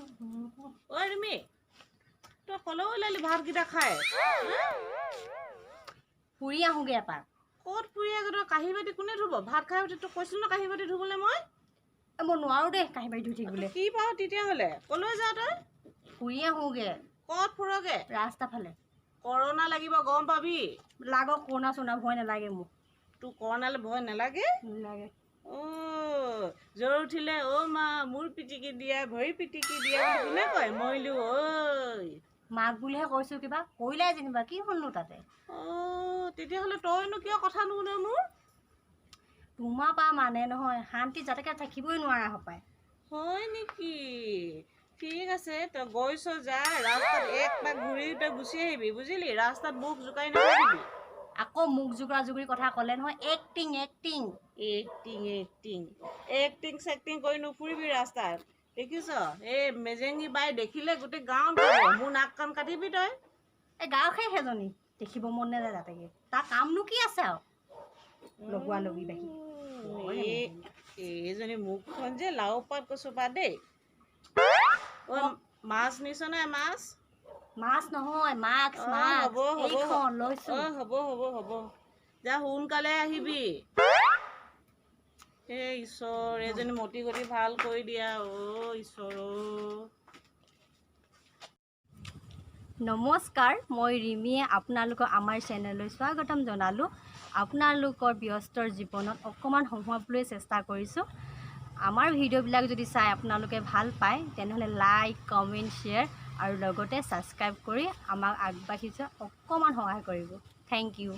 ঐ ৰিমি, তই ক'লৈ ওলালি ভাতকেইটা খাই? ফুৰি আহোঁগৈ এপাক। ক'ত ফুৰি আহ তই? কাঁহী বাতি কোনে ধুব? ভাত খাই উঠি তোক কৈছিলো ন কাঁহী বাতি ধুবলৈ মই। এ, মই নোৱাৰো দেই কাঁহী বাতি ধুই থাকিবলৈ। কি পাৱ তেতিয়াহ'লে? ক'লৈ যাৱ তই? ফুৰি আহোঁগৈ। ক'ত ফুৰগে? ৰাস্তা ফালে। কৰোণা লাগিব, গম পাবি। লাগক কৰোণা চৰোণা, ভয় নালাগে মোক। তোৰ কৰোণালৈ ভয় নালাগে? নালাগে। অ' জ্বৰ উঠিলে অ' মা, মূৰ পিটিকি দিয়া, ভৰি পিটিকি দিয়া বুলি কোনে কয়? মৰিলো ঐ। মাক বুলিহে কৈছোঁ, কিবা কৰিলাই যেনিবা, কি হ'লনো তাতে? অ' তেতিয়াহ'লে তইনো কিয় কথা নুশুন মোৰ? তোমাৰ পৰা মানে নহয়, শান্তি যাতেকে থাকিবই নোৱাৰা হপায়। হয় নেকি? ঠিক আছে, তই গৈছ যা, ৰাস্তাত এক পাক ঘূৰি তই গুচি আহিবি, বুজিলি? ৰাস্তাত মুখ জোকাৰি নাথাকিবি। আকৌ মুখ জোকৰা জুকুৰি কথা ক'লে নহয়, acting acting. Acting acting acting চেক্টিং কৰি নুফুৰিবি ৰাস্তাত। দেখিছ, এই মেজেঙী বাই দেখিলে গোটেই গাঁৱত ক'ব, মোৰ নাক কাণ কাটিবি তই। এই গাঁৱৰ সেইজনী দেখিব মন নাযায় যাতেকে। তাৰ কামনো কি আছে আৰু লগোৱা লগি বাঢ়ি। এইজনী মুখখন যে লাও পাত কচু পাত দেই। ঐ, মাছ নিছ নাই, মাছ? মাছ নহয়, মাস্ক। অ, মাস্ক। হ'ব, হ'ব। এইখন লৈছো। অ হ'ব হ'ব হ'ব, যা, সোনকালে আহিবি। হে ঈশ্বৰ, এইজনী মতি গতি ভাল কৰি দিয়া অ' ঈশ্বৰ অ'। নমস্কাৰ, মই ৰিমিয়ে আপোনালোকক আমাৰ চেনেললৈ স্বাগতম জনালোঁ। আপোনালোকৰ ব্যস্ত জীৱনত অকণমান হহুৱাবলৈ চেষ্টা কৰিছোঁ। আমাৰ ভিডিঅ'বিলাক যদি চাই আপোনালোকে ভাল পায়, তেনেহ'লে লাইক, কমেণ্ট, শ্বেয়াৰ আৰু লগতে ছাবস্ক্ৰাইব কৰি আমাক আগবাঢ়ি যোৱা অকণমান সহায় কৰিব। Thank U.